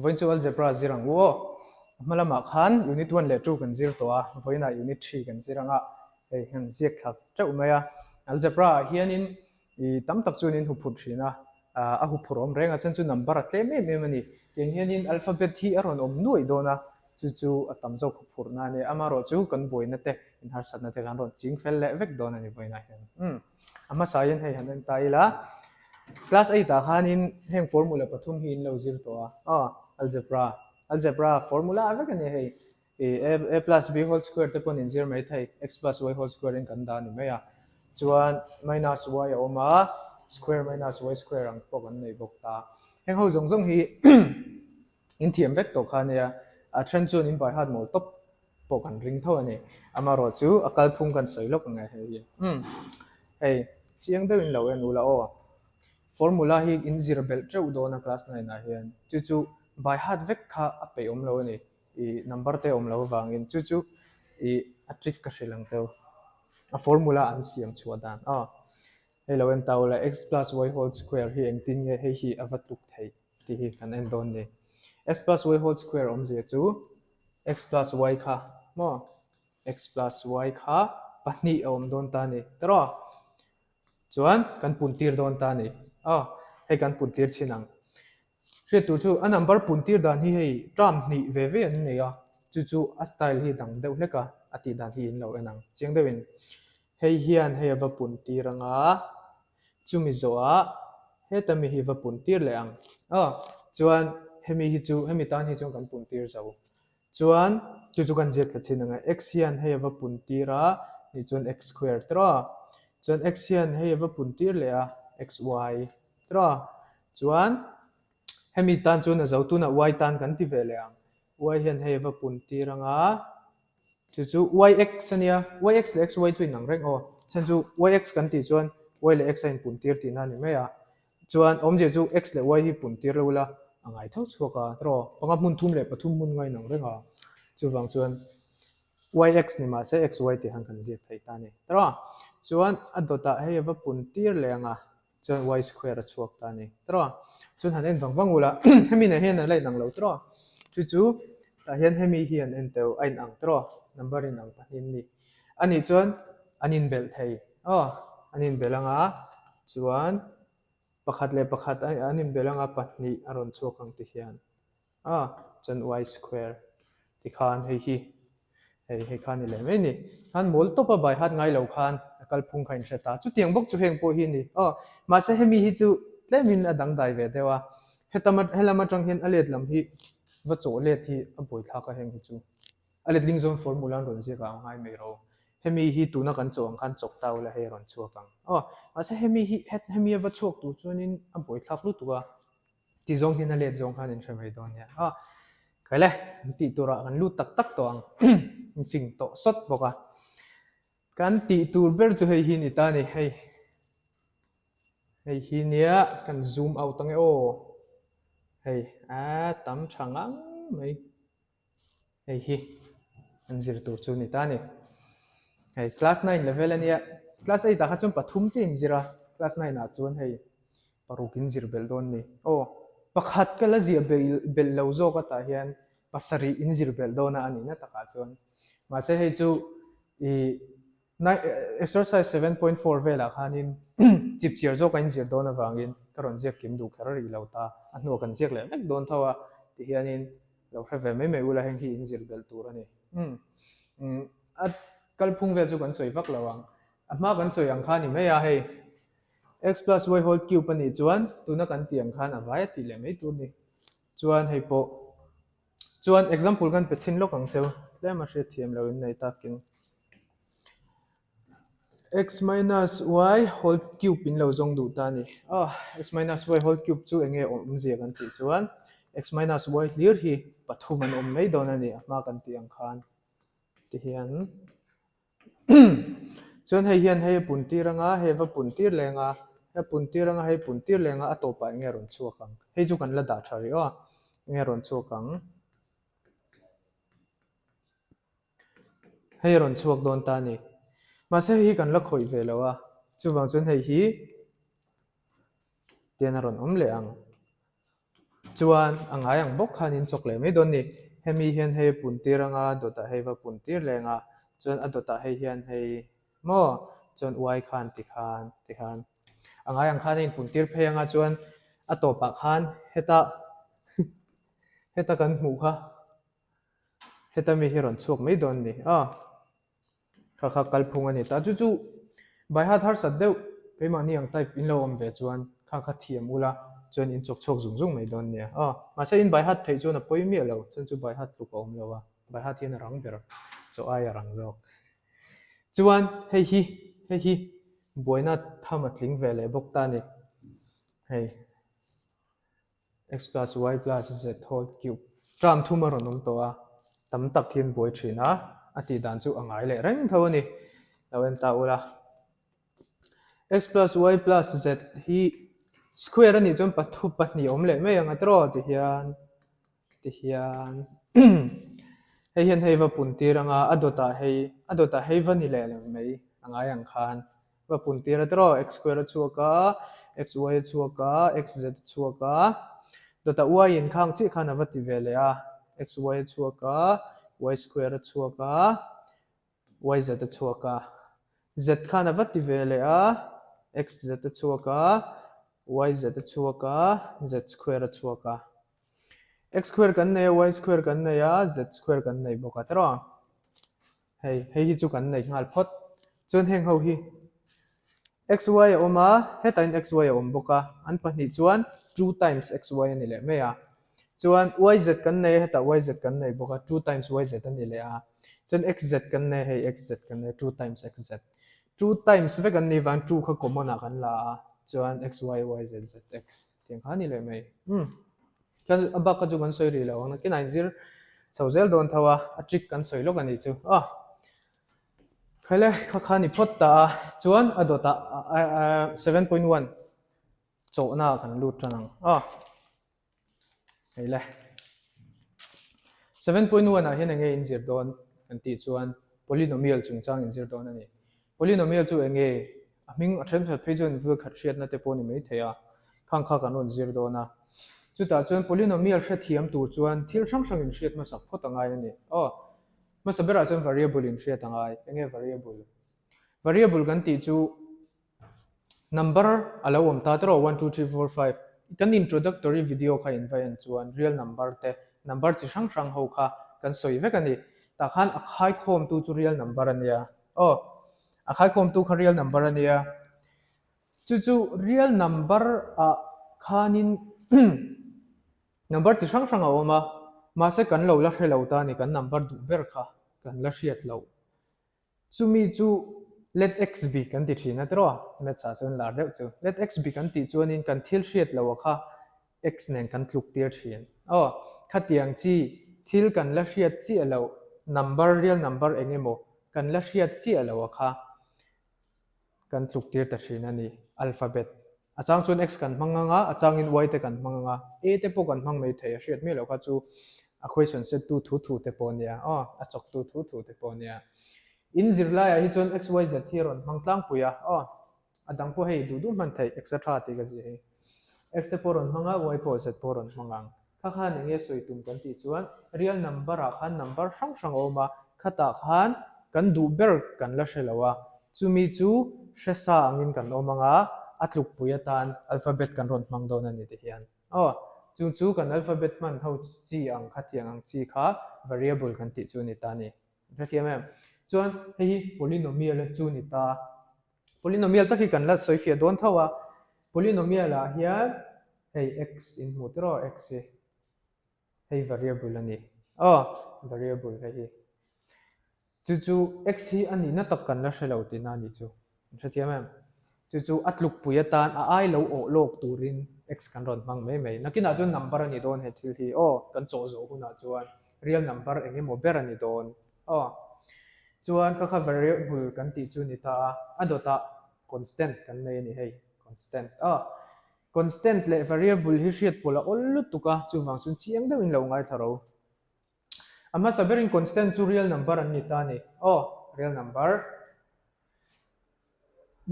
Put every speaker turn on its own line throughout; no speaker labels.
Vawiin chu Algebra zir ang u aw. A hma lamah khan Unit one leh two kan zir tawh a, vawiinah Unit three kan zir ang a, hei hian ziak thlak teuh mai a. Algebra ah hianin i tam tak chuan in huphurh thin a, a huphurh awm reng a, chuan chu number a tlem em em a ni. Tiang hianin alphabet hi a rawn awm nuaih dawn a, chu chu a tam zawk huphurhna a ni. Amaherawhchu kan buaina te, inharsatna te kan rawn ching fel leh vek dawn a ni vawiinah hian. Umm. A hmasa hian hei han en ta ila, class eight ah khanin heng formula pathum hi in lo zir tawh a, aw algebra, algebra formula vek a ni hei, ih a a plus b whole square te pawn in zir mai thei, x plus y whole square in kan dah a ni mai a, chuan minus y a awm a, square minus y square ang pawh kan nei bawk ta, heng ho zawng zawng hi in thiam vek tawh kha a nia, a then chuan in by heart mawl tawp pawh kan ring tho a ni. Amaherawh chu a kalphung kan sawi lawk ang e hei hi. Umm hei chiang deuhin lo en ula aw. Formula hi in zir belh teuh dawn a class nine ah hian chu chu by heart vek kha a peih awm lo a ni. Ih number te awm lo avangin chu chu ih a trick ka hrilh ang cheu. A formula an siam chhuah dan aw. Hei lo en ta ula x plus y whole square hi engtin nge hei hi a va tluk theih tih hi kan en dawn ni. X plus y whole square awmzia chu x plus y kha maw x plus y kha pahnih a awm dawn ta a ni tawh chuan kan pun tir dawn ta a ni aw hei kan pun tir chhin ang hriat tur chu a number pun tir dan hi hei term hnih ve ve an nei a chu chu a style hi dang deuh hlek a a tih dan hi in lo en ang chiang deuhin hei hian hei a va pun tir anga Chumi zawhah heta mi hi va pun tir leh ang. Aw, chuan hemi hi chu, hemi tan hi chuan kan pun tir zo. Chuan chu chu kan ziak thla chin ang e. X hian hei a va pun tir a, nih chuan x square tawh a. Chuan x hian hei a va pun tir leh a, xy tawh a. Chuan hemi tan chuan a zo, tunah y tan kan ti ve leh ang. Y hian hei a va pun tir ang a. Chu chu yx a nia, yx leh xy chu inang reng aw. Chhan chu yx kan tih chuan y leh x a inpun tir tihna a ni mai a. Chuan awmzia chu x leh y hi pun tir lo ila a ngai tho chhuak a, tawh panga hmun thum leh pathum hmun nga inang reng a. Chuvang chuan yx ni mah se xy tih han kan ziak thei ta a ni. Tawh chuan a dawtah hei a va pun tir leh ang a. Chuan y square a chhuak ta a ni tawh a. Chuan han en vang vang ula hemi nen hian a la inang lo tawh a. Chu chu tah hian hemi hi an en teuh a inang tawh a, number inang pahnih an ni. A nih chuan an inbelh thei aw, an inbelh anga chuan pakhat leh pakhat an inbelh anga pahnih a rawn chhuak ang ti hian. A, chuan y square tikhan hei hi hei hei kha a ni leh mai a ni. Khan mawl tawp a by heart ngai lo khan a kalphung kha a inhre ta. Chutiang bawk chu heng pawh hi a ni. Aw, mahse hemi hi chu tlemin a dangdai ve deuh a. Hetam helam atang hian a let lam hi va chawh let hi a buaithlak a heng hi chu. A letling zawn formula an rawn ziak ah a ngai mai ro. Hemi hi tuna kan chawh ang khan chawk ta ula hei a rawn chhuak ang. Aw, mahse hemi hi hemi a va chhuak tur chuanin a buaithlak lutuk a. Ti zawng hian a let zawng khan in hre mai dawn nia. Aw, khaile, an tih turah kan lut tak tak tawh ang. In fing tawh sawt bawk a. Kan tih tur ber chu hei hi ni ta ni, hei. Hei hi nia kan zoom out ang e aw. Hei, a tam tha ngang mai. Hei hi an zir tur chu ni ta a ni. Hei class nine level a nia, class eight ah kha chuan pathum chiah in zir a, class nine ah chuan hei paruk in zir belh dawn a ni. Aw pakhat ka la ziah belh lo zawk a tah hian pasarih in zir belh dawn a a nihna takah chuan. Mahse hei chu ih Exercise 7.4 velah khanin chipchiar zawk a inzir dawn avangin ka rawn ziak kim duh kher rih lo ta, a hnuah kan ziak leh vek dawn tho a, tihianin lo hre ve mai mai ula heng hi inzir belh tur a ni. Umm a kalphung vel chu kan sawi vak lo ang, a hma kan sawi ang kha a ni mai a hei x plus y whole cube a nih chuan tuna kan tih ang khan a vai a tih leh mai tur a ni, chuan hei pawh Chuan example kan pe chhin lawk ang cheu, tlem a hriatthiam lo in nei takin. X minus y whole cube in lo zawng duh ta a ni. Aw, x minus y whole cube chu eng nge awmzia kan tih chuan x minus y hlir hi pathum an awm mai dawn a ni a hma kan tih ang khan tihian. Chuan hei hian hei a pun tir anga, hei a va pun tir leng a, hei a pun tir anga, hei a pun tir leng a, a tawpah eng nge a rawn chhuak ang? Hei chu kan la dah tha rih aw, eng nge a rawn chhuak ang? Hei a rawn chhuak dawn ta a ni. Mahse hei hi kan la khawih ve lo a, chuvang chuan hei hi tian a rawn awm leh ang. Chuan a ngai ang bawk khan in chawk leh mai dawn ni. Hemi hian hei a pun tir anga dawtah hei va pun tir leng a, chuan a dawtah hei hian hei maw chuan y khan ti khan ti khan a ngai ang khan a inpun tir phei anga chuan a tawpah khan heta heta kan hmuh kha heta mi hi rawn chhuak mai dawn ni a. Kha kha kalphung a ni ta. Chu chu Baihat harsat deuh keimahni ang type in lo awm ve chuan kha kha thiam ula chuan in chawk chhuak zung zung mai dawn nia. Aw, mahse in Baihat theih chuan a pawi miah lo, chuan chu Baihat tluk a awm lo a, Baihat hian a rang ber, chaw ai a rang zawk. Chuan hei hi, hei hi buaina tham a tling ve leh bawk ta a ni. Hei. X plus Y plus Z whole cube term thum a rawn awm tawh a, tam tak hian buai thin a, a tih dan chu a ngai leh reng tho a ni. Lo en ta ula. X plus Y plus Z hi square a nih chuan pathu pahnih awm leh mai ang a tiraw ti hian ti hian hei hian hei va pun tir ang a, a dawtah hei a dawtah hei va ni leh lo mai a ngai ang khan. Va pun tir a tiraw, x square a chhuak a, x y a chhuak a, x z a chhuak a, dawtah y in khang chiah khan a va ti ve leh a, x y a chhuak a, y square a chhuak a, y z a chhuak a, z khan a va ti ve leh a, x z a chhuak a, y z a chhuak a, z square a chhuak a. X square kan nei a, y square kan nei a, z square kan nei bawk a tiraw. Hei, hei hi chu kan nei nghal phawt. Chuan heng ho hi xy a awm a, hetah hian xy a awm bawk a, an pahnih chuan 2 times xy a ni leh mai a. Chuan yz kan nei a, hetah yz kan nei bawk a, 2 times yz a ni leh a. Chuan xz kan nei a, hei xz kan nei a, 2 times xz. 2 times vek an nih vang 2 kha common ah kan la a, chuan xy yz zx tiang kha a ni leh mai. Umm. Kan a bak kha chu kan sawi rih lo ang nakinah inzir chho zel dawn tho a, a trick kan sawi lawk a nih chu aw. Khaile kha kha ni phawt ta a, chuan a dawtah 7.1 chawhna ah kan lut tan ang aw. Khaile 7.1 ah hian enge inzir dawn kan tih chuan polynomial chungchang inzir dawn a ni. Polynomial chu enge A hming a then that phei chuan vul khat hriatna te pawh a ni maithei a, khang kha kan rawn zir dawn a. Chutah chuan polynomial hrethiam tur chuan thil hrang hrang in hriat hmasak phawt a ngai a ni. Aw, hmasa berah chuan variable in hriat a ngai. Enge variable? Variable kan tih chu number a lo awm ta tawh one, two, three, four, five. Kan introductory video kha in va en chuan real number te, number chi hrang hrang ho kha kan sawi vek a ni. Tah khan a khaikhawmtu chu real number a nia. Aw. A khaikhawmtu kha real number a nia. Chu chu real number ah khanin number chi hrang hrang a awm a, mahse kan lo la hre lo ta a ni, kan number duh ber kha kan la hriat loh. Chumi chu let x be kan ti thin a tiraw, maths ah chuan lar deuh chu. Let x be kan tih chuanin kan thil hriat loh a kha x nen kan tluk tir thin. Aw, khatiang chi thil kan la hriat chiah loh, number, real number eng emaw kan la hriat chiah loh a kha kan tluk tir ta thin a ni, alphabet. A chang chuan x kan hmang ang a, a changin y te kan hmang ang a, a te pawh kan hmang mai thei, a hriat miah loh kha chu a question set tu thu thu te pawh a nia, aw, a chawk tu thu thu te pawh a nia. In zirlaiah hi chuan x, y, z hi a rawn hmang tlangpui a, aw. A dang pawh hei duh duh hman theih etc tih ka ziah hi. X te pawh rawn hmang a, Y pawh Z pawh rawn hmang ang. Kha khan eng nge sawi tum kan tih chuan real number ah khan number hrang hrang a awm a, khatah khan kan duh ber kan la hre lo a, chumi chu hre sa angin kan awm ang a, a tlukpui atan alphabet kan rawn hmang dawn a ni ti hian. Aw, chu chu kan alphabet hman ho chi ang khatiang ang chi kha variable kan tih chu a ni ta a ni. Hrethiam em? Chuan hei hi polynomial chu a ni ta. Polynomial tak hi kan la sawi fiah dawn tho a, polynomial ah hian hei x in hmuh tiraw x hi hei variable a ni aw variable hei hi chu chu x hi a nihna tak kan la hre lo tihna a nih chu in hrethiam em chu chu a tlukpui atan a ai lo awh lawk turin x kan rawn hmang mai mai nakinah chuan number a ni dawn he thil hi aw kan chawh zawh hunah chuan real number eng emaw ber a ni dawn aw. Chuan kha kha variable kan tih chu ni ta a, a dawtah constant kan nei a ni hei, constant a. Constant leh variable hi hriat pawlh a awl lutuk a, chuvang chuan chiang deuhin lo ngaithla ro. A hmasa berin constant chu real number an ni ta a ni, aw, real number.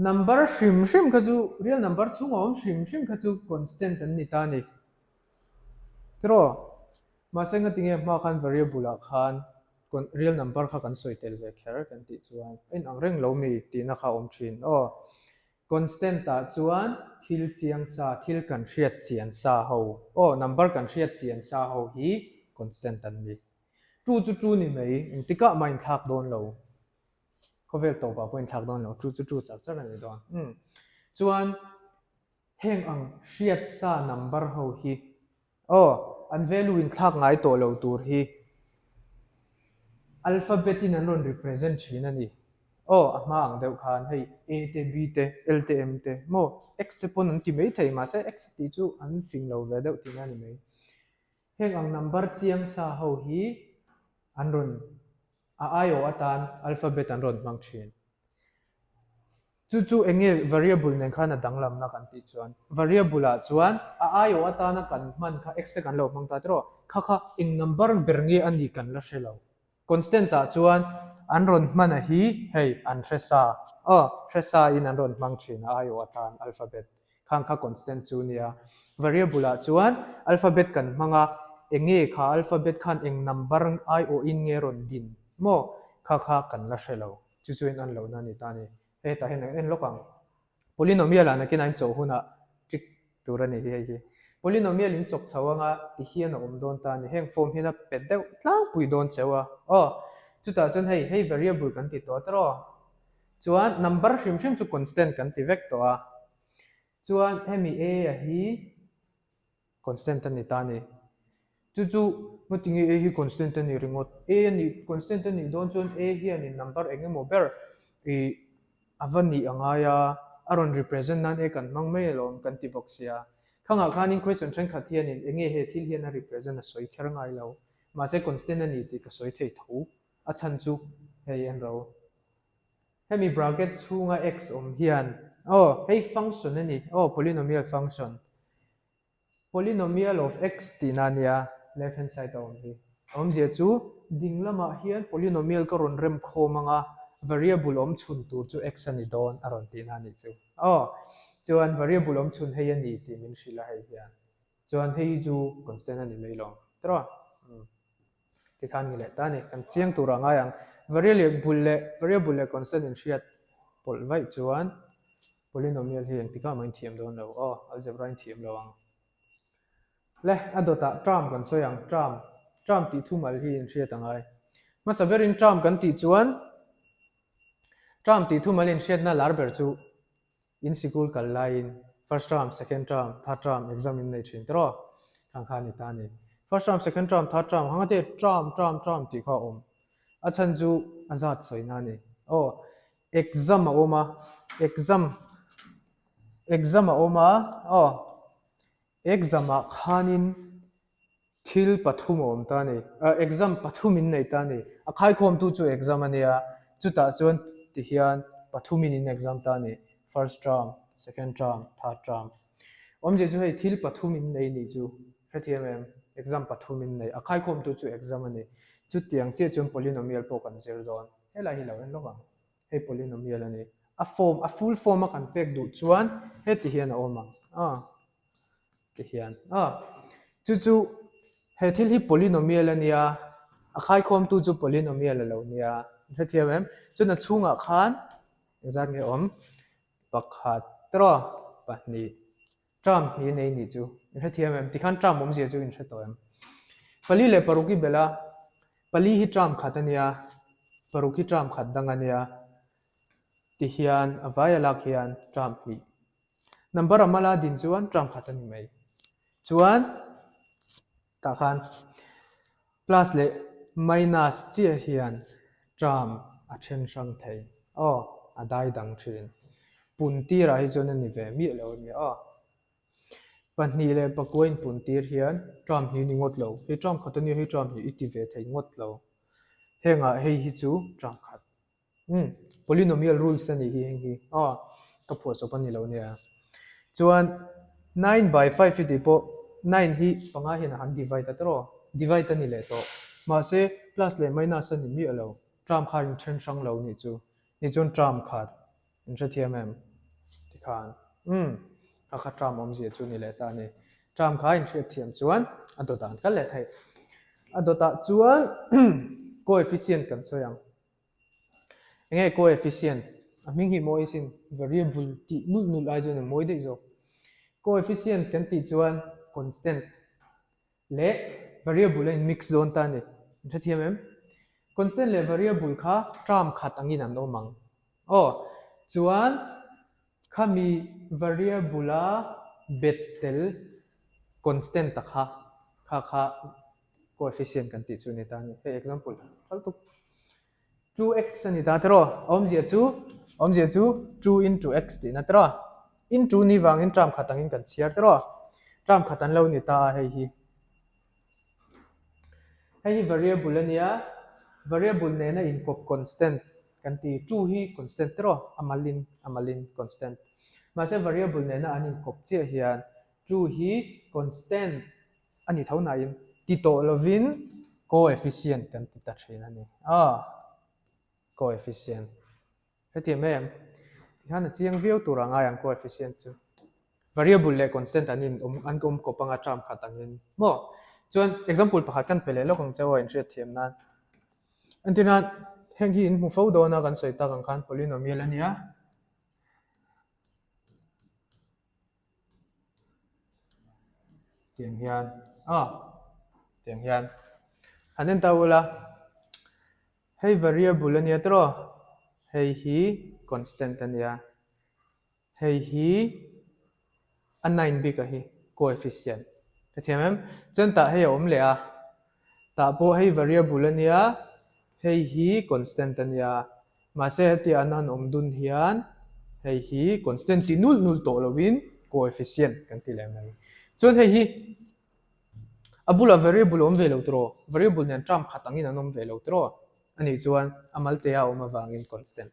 Number hrim hrim kha chu, real number chhunga awm hrim hrim kha chu constant an ni ta a ni. Tiraw? Mahse ngatinge hma khan variable ah khan real number kha kan sawi tel ve kher kan tih chuan a inang reng lo mi tihna kha a awm thin aw. Constant ah chuan thil chiang sa, thil kan hriat chian sa ho aw, number kan hriat chian sa ho hi constant an ni. Two chu two ni mai, engtikah mah inthlak dawn lo. Khawvel tawpah pawh inthlak dawn lo, two chu two char char a ni dawn. Umm. Chuan heng ang hriat sa number ho hi aw, an value inthlak ngai tawh lo tur hi alphabet in an rawn represent thin a ni. Aw, a hma ang deuh khan hei A te, B te, L te, M te maw X te pawn an ti mai thei mahse X tih chu an fing lo ve deuh tihna a ni mai. Heng ang number chiang sa ho hi an rawn a aiawh atan alphabet an rawn hmang thin. Chu chu eng nge variable nen khan a danglamna kan tih chuan variable ah chuan a aiawh atana kan hman kha x te kan lo hmang ta tiraw kha kha eng number ber nge a nih kan la hre lo. Constant ah chuan an rawn hman a hi hei an hre sa aw hre sa in an rawn hmang thin a aiawh atan alphabet khang kha constant chu nia. Variable ah chuan alphabet kan hmang a eng nge kha alphabet khan eng number aiawh in nge rawn din maw kha kha kan la hre lo chu chu in an lohna a ni ta a ni. Hei hetah hian en lawk ang. Polynomial ah nakin a inchawh hunah trick tur a ni hi hei hi. Polynomial in chawk chho anga ti hian a awm dawn ta a ni. Heng form hian a pe deuh tlangpui dawn cheu a. Aw, chutah chuan hei, hei variable kan ti tawh a tawh. Chuan number hrim hrim chu constant kan ti vek tawh a. Chuan hemi a a hi Constant a ni ta a ni. Chu chu ngatinge A hi constant a ni ringawt? A a nih constant a nih dawn chuan A hianin number eng emaw ber ih a va nih a ngai a, a rawn represent nan A kan hmang mai alawm kan ti bawk sia. Khangah khanin question thenkhat hianin enge he thil hian a represent a sawi kher ngai lo. Mahse constant a ni tih ka sawi thei tho. A chhan chu hei en ro. Hemi bracket chhunga x awm hian aw hei function a ni aw polynomial function. Polynomial of x tihna a nia, left hand side a awm hi. A awmzia chu ding lamah hian polynomial ka rawn rem khawm ang a, variable awm chhun tur chu x a ni dawn a rawn tihna a nih chu. Aw, chuan variable awm chhun hei a ni tih min hrilh a hei hian. Chuan hei hi chu constant a ni mai lo. Tiraw? Umm. Tikhan ni leh ta a ni. Kan chiang turah ngai ang. Variable leh variable leh constant inhriat pawlh vaih chuan Polynomial hi engtikah mah in thiam dawn lo aw, algebra in thiam lo ang. Le, a dawtah term kan sawi ang, term, term tih thumal hi in hriat a ngai. Hmasa berin term kan tih chuan term tih thumal in hriatna lar ber chu in sikul kal laiin first term, second term, third term exam in nei thin tiraw? Khang kha a ni ta a ni. First term, second term, third term hanga te term, term, term tih kha a awm. A chhan chu a zat sawina a ni. Aw, Exam a awm a, exam exam a awm a, aw exam ah khanin thil pathum a awm ta a ni, ah exam pathum in nei ta a ni, a khaikhawmtu chu exam a nia, chutah chuan tihian pathum in in exam ta a ni, first term, second term, third term. Awmzia chu hei thil pathum in nei nih chu hrethiam em, exam pathum in nei, a khaikhawmtu chu exam a ni, chutiang chiah chuan polynomial pawh kan zir dawn. Helai hi lo en lawk ang. Hei polynomial a ni. A form, a full form a kan pek duh chuan heti hian a awm ang. A ti hian. A chu chu he thil hi polynomial a nia, a khaikhawmtu chu polynomial a lo nia. Hrethiam em? Chuan a chhungah khan engzat nge awm? Pakhat, tiraw? Pahnih. Term hi nei nih chu in hrethiam em? Tikhan term awmzia chu in hre tawh em? Pali leh paruk i belh a, pali hi term khat a nia, paruk hi term khat dang a nia, tihian a vai a lak hian term hnih. Number a mala din chuan term khat a ni mai. Chuan tah khan plus leh minus chiah hian term a then hrang thei. Aw, a dai dang thin. Pun tirah hi chuan a ni ve miah lo a nia aw. Pahnih leh pakua in pun tir hian term hnih ni ngawt lo. Hei term khat a nia, hei term hnih i ti ve thei ngawt lo. Hengah hei hi chu term khat. Umm, polynomial rules a nih hi heng hi. Aw, ka phuahchawp a ni lo nia. Chuan 9 by 5 hi tih pawh 9 hi panga hian a han divide a tawh, divide a ni leh tawh. Mahse, plus leh minus a ni miah lo. Term kha in then hrang lo nih chu. Ni chuan term khat in hrethiam em? Tikhan, umm, kha kha term awmzia chu ni leh ta a ni. Term kha inhriat thiam chuan a dawtah an kal leh thei. A dawtah chuan coefficient kan sawi ang. Enge coefficient? A hming hi mawi sin variable tih nulh nulh ai chuan a mawi daih zawk. Coefficient kan tih chuan constant leh variable a in mix dawn ta a ni. In hrethiam em? Constant leh variable kha term khat angin an awm ang. Aw, chuan khami variable a bet tel constant ta kha, kha kha coefficient kan tih chu a ni ta a ni. Hei example ṭha lutuk. 2x a ni ta tiraw? A awmzia chu, a awmzia chu 2 into x tihna tiraw? Into ni vangin term khat angin kan chhiar tiraw? Term khat an lo ni ta a hei hi. Hei hi variable a nia, variable nena inkawp constant kan ti. 2 hi constant tiraw? A malin, a malin constant. Mahse variable nena an inkawp chiah hian 2 hi constant a ni tho nain ti tawh lovin coefficient kan ti ta thin a ni. Aw, coefficient. Hetiang em? Tikhan a chiang viau tur a ngai ang coefficient chu. Variable leh constant an in awm an awm kawp anga term khat angin maw? Chuan example pakhat kan pe leh lawk ang che aw inhriat thiam nan. Entirna heng hi in hmu fo dawn a kan sawi tak ang khan polynomial a nia. Tiang hian a tiang hian han en ta ula hei variable a nia tawh hei hi constant a nia hei hi a nine bik a hi coefficient ka thiam em chuan tah hei a awm leh a tah pawh hei variable a nia hei hi constant a nia Mahse hetia an han awm dun hian hei hi constant ti nulh nulh tawh lovin coefficient kan ti leh mai. Chuan hei hi a bulah variable a awm ve lo tiraw? Variable nen term khat angin an awm ve lo tiraw? Anih chuan a malte a awm avangin constant.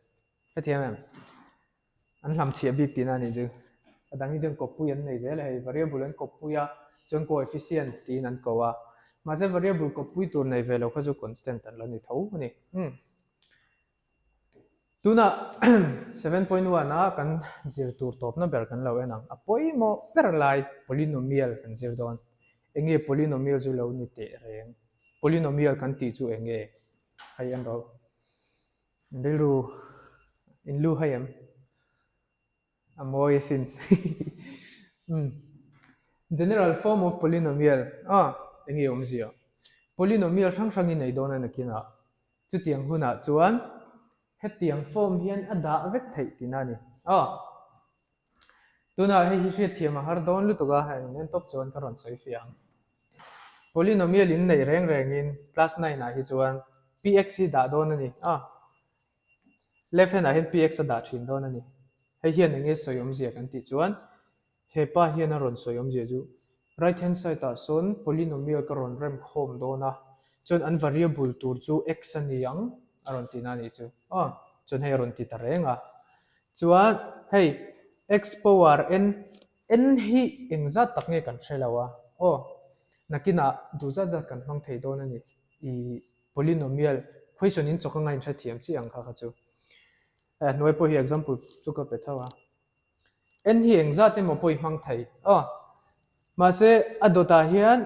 Hetiang em? An hlam chhiah bik tihna a nih chu. A dang hi chuan kawppui an nei zel a hei, variable an kawppui a, chuan coefficient tiin an ko a. Mahse variable kawppui tur nei ve lo kha chu constant an la ni tho a ni. Umm. Tunah 7.1 a kan zir tur tawpna ber kan lo en ang. A pawimawh ber lai polynomial kan zir dawn. Enge polynomial chu lo ni teh reng? Polynomial kan tih chu enge? Hei en rawh. Rilru in lu hai em? A mawi asin. Umm. General form of polynomial. Ah, eng nge awmzia? Polynomial hrang hrangin nei dawn a nakinah. Chutiang hunah chuan hetiang form hian a dah vek theih tihna a ni. Ah. Tunah hei hi hriatthiam a har dawn lutuk a, hei nen tawp chuan ka rawn sawi fiah ang. Polynomial in neih reng rengin class nine ah hi chuan px hi dah dawn a ni. Ah. Left hand ah hian px a dah thin dawn a ni. Hei hian eng nge sawi awmzia kan tih chuan he pa hian a rawn sawi awmzia chu right hand side ah sawn polynomial ka rawn rem khawm dawn a, chuan an variable tur chu x a ni ang a rawn tihna a nih chu. Aw, chuan hei a rawn ti ta reng a. Chuan hei x power n, n hi engzat tak nge kan hre lo a, aw nakinah duh zat zat kan hmang thei dawn a ni. I Polynomial question in chawk anga in hrethiam chiah ang kha kha chu. Eh hnuai pawh hi example chu ka pe tho a. N hi engzat emaw pawh i hmang thei. Aw. Mahse a dawtah hian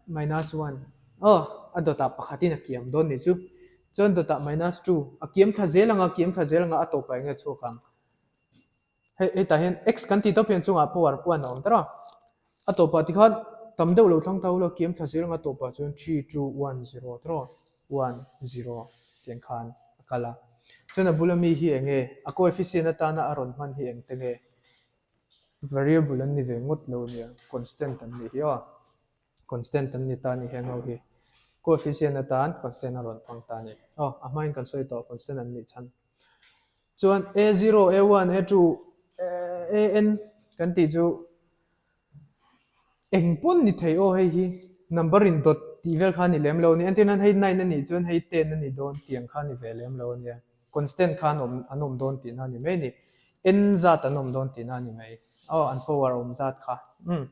minus one. Aw, a dawtah pakhatin a kiam dawn ni chu. Chuan dawtah minus two. A kiam thla zel anga, kiam thla zel anga a tawpah enge chhuak ang. Hei hetah hian x kan tih tawp hian chungah power one a awm tawrh a, a tawpah tikhan tam deuh lo thlang ta ula kiam thla zir anga tawpah chuan three two one zero tawrh a, one zero tiang khan a kal a. Chuan a bula mi hi eng nge a coefficient atana a rawn hman hi engte nge variable an ni ve ngawt lo ania constant an nih hi aw constant an ni ta a ni heng ho hi coefficient atan constant a rawn hmang ta a ni. Aw a hmain kan sawi tawh constant an nih chhan. Chuan A zero, A one, A two, A n kan tih chu eng pawn ni thei aw hei hi number in dawt tih vel kha a ni lem lo a ni. Entirnan hei nine a nih chuan hei ten a ni dawn tiang kha a ni ve lem lo a nia. Constant kha an awm an awm dawn tihna a ni mai a ni. N zat an awm dawn tihna a ni mai. Aw an power awm zat kha. Umm.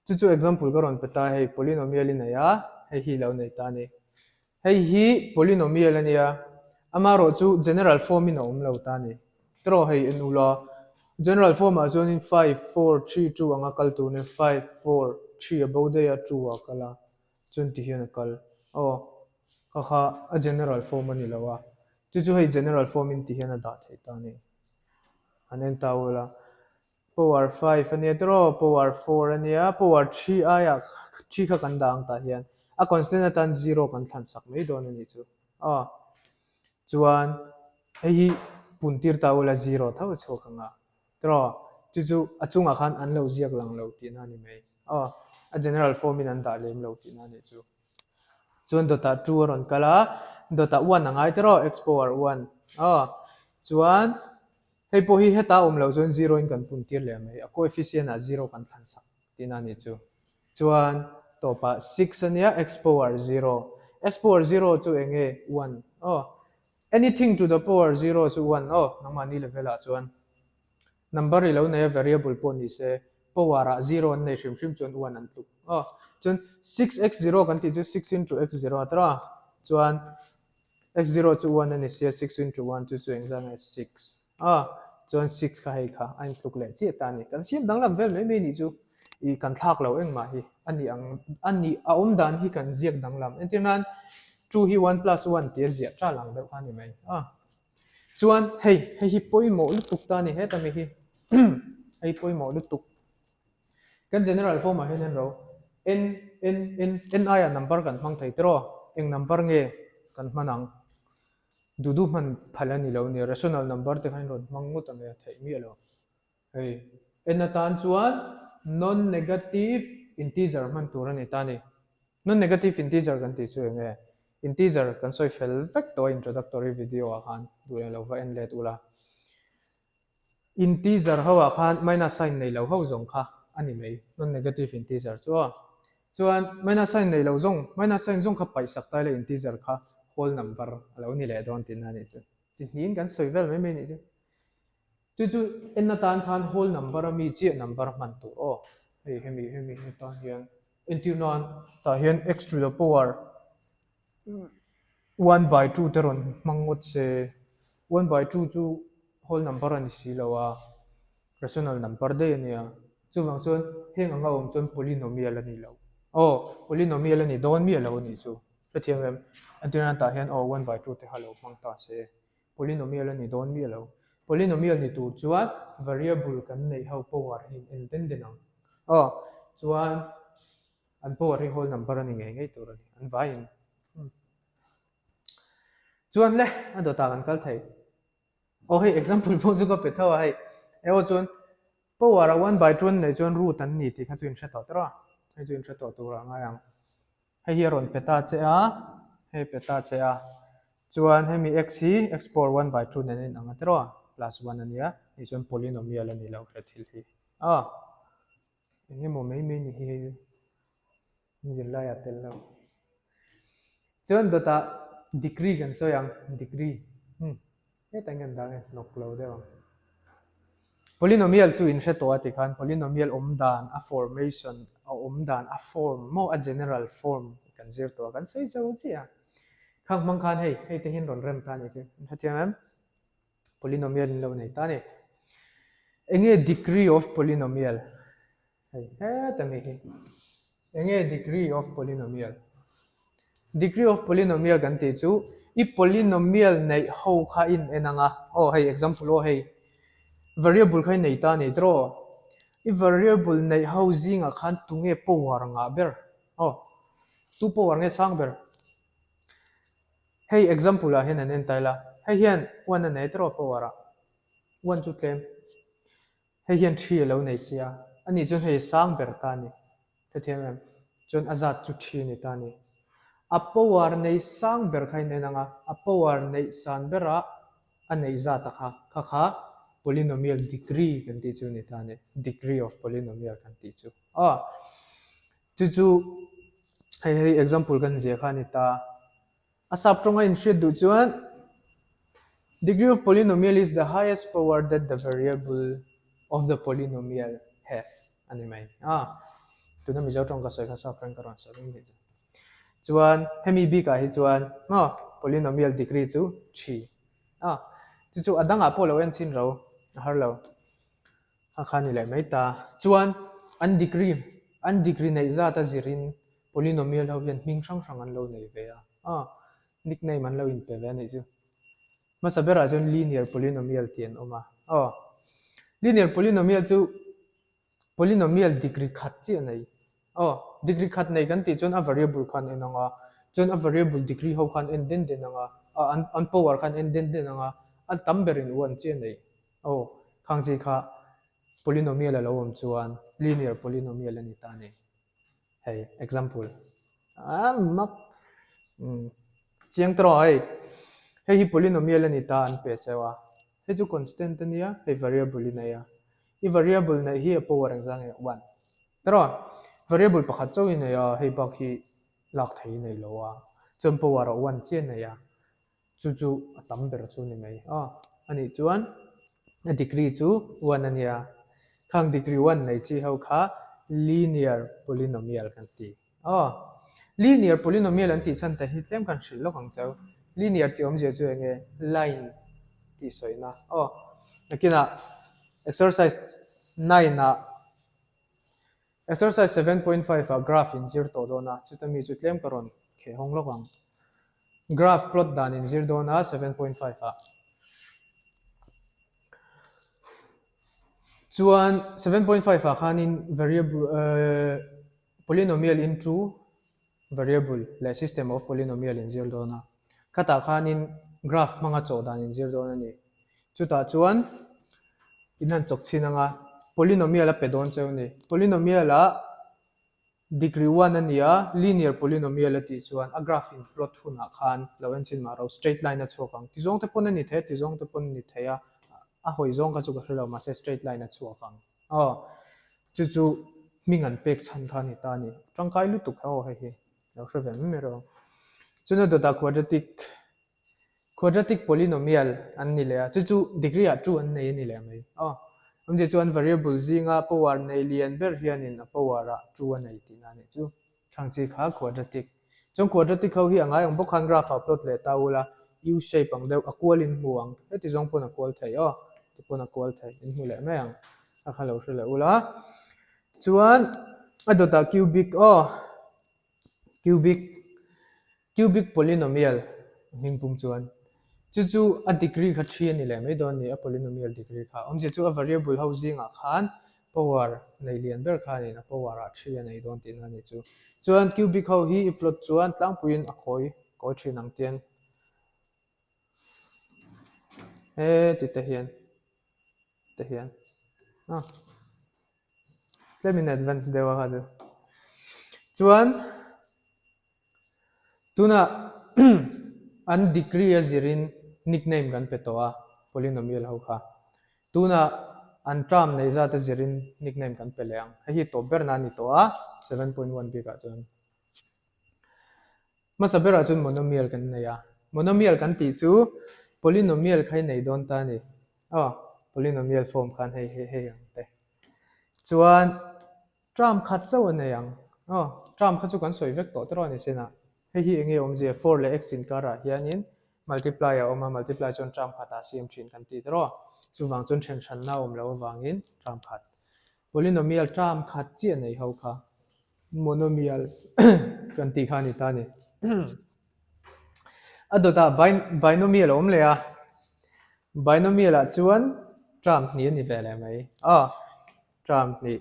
Chu chu example ka rawn pe ta hei polynomial i nei a, hei hi i lo nei ta a ni. Hei hi polynomial a nia, amaherawh chu general form in a awm lo ta a ni. Tiraw hei en ula, general form ah chuanin five, four, three, two anga kal tur nia, five, four, Three a bo daih a, two ah a kal a, chuan ti hian a kal. Aw, kha kha a general form a ni lo a, chu chu hei general form in ti hian a dah theih ta a ni. Han en ta ula, power five a nia tiraw, power four a nia, power three aiah three kha kan dah ang tah hian a constant atan zero kan thlan sak mai dawn a nih chu. Aw, chuan hei hi pun tir ta ula zero tho a chhuak ang a. Tiraw, chu chu a chungah khan an lo ziak lang lo tihna a ni mai. Aw, a general form in an dah lem lo tihna a nih chu. Chuan dawtah two a rawn kal a, dawtah one a ngai tiraw, x power one. Aw, chuan hei pawh hi heta awm loh chuan zero in kan pun tir leh mai, a coefficient ah zero kan thlan sak tihna a nih chu. Chuan tawpah six a nia, x power zero. X power zero chu eng nge? One. Aw, Anything to the power zero chu one aw, nangmahni level ah chuan number i lo nei a variable pawh ni se power ah zero an nei hrim hrim chuan one an tluk aw. Chuan six x zero kan tih chu six into x zero a tawh a, chuan x zero chu one a ni sia six into one chu chu engzah nge six aw, chuan six kha hei kha a intluk leh chiah ta a ni. Kan siam danglam vel mai mai nih chu i kan thlak lo engmah hi a nih ang a nih a awm dan hi kan ziak danglam entir nan Two hi one plus one tia ziah ṭal ang deuh kha a ni mai a. Chuan hei, hei hi pawimawh lutuk ta a ni heta mi hi. Hei pawimawh lutuk. Kan general form ah hian en ro. N, N, N, N aiah number kan hmang thei tiraw? Eng number nge kan hman ang? Duh duh hman phal a ni lo nia, rational number te kha in rawn hmang ngawt ang e, theih miah lo. Hei, en atan chuan non-negative integer hman tur a ni ta a ni. Non-negative integer kan tih chu eng nge? Integer kan sawi fel vek tawh a introductory video ah khan duh leh lo va en let ula. Integer ho ah khan minus sign nei lo ho zawng kha a ni mai, non-negative integer chu aw. Chuan minus sign nei lo zawng, minus sign zawng kha paih sak ta ila integer kha whole number a lo ni leh dawn tihna a nih chu. Chi hnihin kan sawi vel mai mai a nih chu. Chu chu en atan khan whole number a mi chiah number hman tur aw. Hei hemi hemi atan hian entir nan tah hian x to the power one by two te rawn hmang ngawt se one by two chu whole number a ni si lo a rational number daih a nia chuvang chuan heng anga awm chuan polynomial a ni lo aw polynomial a ni dawn miah lo a nih chu hrethiam em entir nan tah hian aw one by two te kha lo hmang ta se. Polynomial a ni dawn miah lo. Polynomial ni tur chuan variable kan neih ho power hi in en den den ang. Aw, chuan an power hi whole number a ni ngei ngei tur a ni, an vaiin. Chuan le, a dawtah kan kal thei. Aw hei example pawh chu ka pe tho a hei. Ew chuan power a one by two an neih chuan root an ni tih kha chu in hre tawh tawrh a, hei chu in hre tawh tur a ngai ang. Hei hi a rawn pe ta che a, hei pe ta che a. Chuan hemi x hi x power one by two nen a inang a tiraw? Plus one a nia, hei chuan polynomial a ni lo he thil hi. A, eng emaw mai mai ni hi hei chu zirlai ah tel lo. Chuan dawtah degree kan sawi ang, degree. Hmm. Hetah hian kan dah nge hnawk lo deuh ang. Polynomial chu in hre tawh a ti khan polynomial awm dan a formation a awm dan a form maw a general form kan zir tawh a kan sawi zo chiah a. Khang hmang khan hei hei te hian rawn rem ta a ni chu in hrethiam em? Polynomial in lo nei ta a ni. Enge degree of polynomial? Hei heta mi hi. Enge degree of polynomial? Degree of polynomial kan tih chu i polynomial neih ho kha in en ang a. Aw hei example aw hei variable kha i nei ta a ni tiraw? I variable neih ho zingah khan tunge power ngah ber? Aw tu power nge sang ber? Hei example ah hian an en ta ila. Hei hian one a nei tiraw power ah? One chu tlem. Hei hian thi a lo nei sia, ani chuan hei a sang ber ta a ni. Hrethiam em? Chuan a zat chu thi a ni ta a ni. A power nei sang ber kha in en ang a, a power neih san bera a neih zat a kha, kha kha polynomial degree kan tih chu a ni ta a ni. Degree of polynomial kan tih chu. Aw, chu chu hei hei example kan zia kha a ni ta. A sap tawnga inhriat duh chuan Degree of polynomial is the highest power that the variable of the polynomial have a ni mai. A, tuna Mizo tawng ka sawi kha sap tawngin ka rawn sawi reng bik lo. Chuan hemi bikah hi chuan maw polynomial degree chu thi. A, chu chu a dangah pawh lo en chhin ro a har lo. A kha ni leh mai ta. Chuan an degree. An degree neih zat a zirin polynomial ho hian hming hrang hrang an lo nei ve a, aw nickname an lo inpe ve a nih chu. Hmasa berah chuan linear polynomial tih an awm a, aw linear polynomial chu polynomial degree khat chiah a nei. Aw degree khat nei kan tih chuan a variable khan en ang a, chuan a variable degree ho khan en den den ang a, an an power khan en den den ang a, a tam berin one chiah a nei. Aw khang chi kha Polynomial a lo awm chuan linear polynomial a ni ta a ni. Hei example a mak chiang tawh hei. Hei hi polynomial a ni ta an pe cheu a. Hei chu constant a nia, hei variable i nei a. I variable neih hi a power engzah nge? One. Tawh variable pakhat chauh i nei a, hei bak hi lak thei i nei lo a. Chuan power ah one chiah a nei a. Chu chu a tam ber chu ni mai. Aw, anih chuan a degree chu one a nia. Khang degree one nei chi ho kha linear polynomial kan ti. Aw, linear polynomial an tih chhan te hi tlem kan hrilh lawk ang cheu. Linear tih awmzia chu eng nge? Line tih sawina. Aw, nakinah exercise nine ah Exercise 7.5 ah graph in zir tawh dawn a, chuta mi chu tlem ka rawn kheh hawng lawk ang. Graph plot dan in zir dawn a 7.5 ah. Chuan 7.5 ah khanin variable polynomial in two variable leh system of polynomial in zir dawn a. Khatah khanin graph hmanga chawh dan in zir dawn a ni. Chutah chuan in han chawk chhin anga polynomial a pe dawn cheu a ni. Polynomial ah degree one a ni a, linear polynomial a tih chuan a graph in plot hunah khan lo en chhin mah ro straight line a chhuak ang. Ti zawng te pawn a ni thei a, ti zawng te pawn a ni thei a, a hawi zawng kha chu ka hre lo mahse straight line a chhuak ang. Aw, chu chu hming an pek chhan kha a ni ta a ni. Tangkai lutuk kha aw hei hi, lo hre ve mai mai rawh. Chuna dawtah quadratic, quadratic polynomial an ni leh a, chu chu degree ah two an nei a ni leh mai. Aw, awmzia chuan variable zinga power nei lian ber hianin a power ah two a nei tihna a nih chu. Thlang chi kha quadratic. Chuan quadratic ho hi a ngai ang bawk khan graph ah plot leh ta ula, U shape ang deuh, a kual in hmu ang. Heti zawng pawn a kual thei aw, ti pawn a kual thei, in hmu leh mai ang. A kha lo hre leh ula. Chuan a dawtah cubic aw, cubic, cubic polynomial hming pum chuan. Chu chu a degree kha thi a ni leh mai dawn a ni, a polynomial degree kha. Awmzia chu a variable ho zingah khan power nei lian ber khanin a power ah thi a nei dawn tihna a nih chu. Chuan cubic ho hi i plot chuan tlangpuiin a kawi kawi thin ang tian heti te hian te hian a tlemin advance deuh a kha chu. Chuan Tunah an degree a zirin nickname kan pe tawh a, polynomial ho kha. Tunah an term neih zat a zirin nickname kan pe leh ang. Hei hi tawp berna a ni tawh a, 7.1 bikah chuan. Hmasa berah chuan monomial kan nei a. Monomial kan tih chu polynomial kha i nei dawn ta a ni. Aw, polynomial form khan hei hei hei ang te. Chuan Term khat chauh a nei ang. Aw, term kha chu kan sawi vek tawh tawh a ni sin a. Hei hi enge awmzia? Four leh x inkarah hianin multiply a awm a, multiply chuan term khatah a siam thin kan ti tawh. Chuvang chuan then hranna a awm loh avangin term khat. Polynomial term khat chiah nei ho kha monomial kan tih kha a ni ta a ni. A dawtah binomial a awm leh a. Binomial ah chuan term hnih a ni ve leh mai. Aw. Term hnih,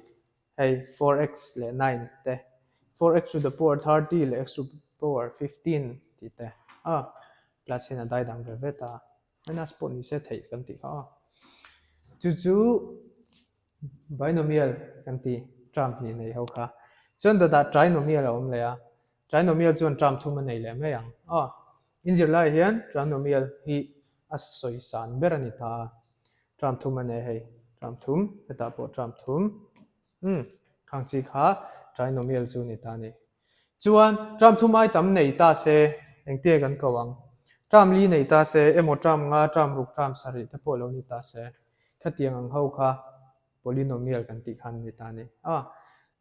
hei 4x leh 9 te, 4x to the power 30 leh x to the power 15 tih te a plus hian a dai dang ve ve ta. Minus pawh ni se theih kan tih kha aw. Chu chu binomial kan ti term hnih nei ho kha. Chuan dawtah trinomial a awm leh a, trinomial chuan term thum a nei leh mai ang aw. Inzirlaiah hian trinomial hi a sawi san ber a ni ta a. Term thum a nei hei, term thum, hetah pawh term thum, umm, khang chi kha trinomial chu ni ta a ni. Chuan term thum ai tam nei ta se engtia kan ko ang? Term li nei ta se emaw term nga, term ruk, term sarih te pawh lo ni ta se khatiang ang ho kha polynomial kan tih khan ni ta a ni. A,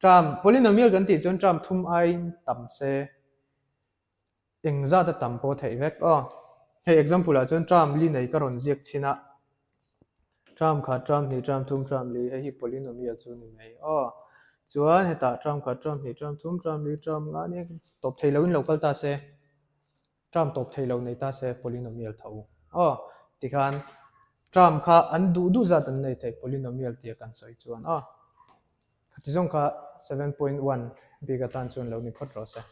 term, polynomial kan tih chuan term thum aiin tam se Eng zat a tam pawh theih vek aw. Hei example ah chuan term li nei ka rawn ziak chhin a, term khat, term hnih, term thum, term li, hei hi polynomial chu ni mai aw. Chuan hetah term khat, term hnih, term thum, term li, term nga nia tawp thei loin lo kal ta se, term tawp thei lo nei ta se polynomial tho. Aw, tikhan term kha an duh duh zat an nei thei polynomial tia kan sawi chuan aw. Khati zawng kha 7.1 bik atan chuan lo ni phawt rawh se.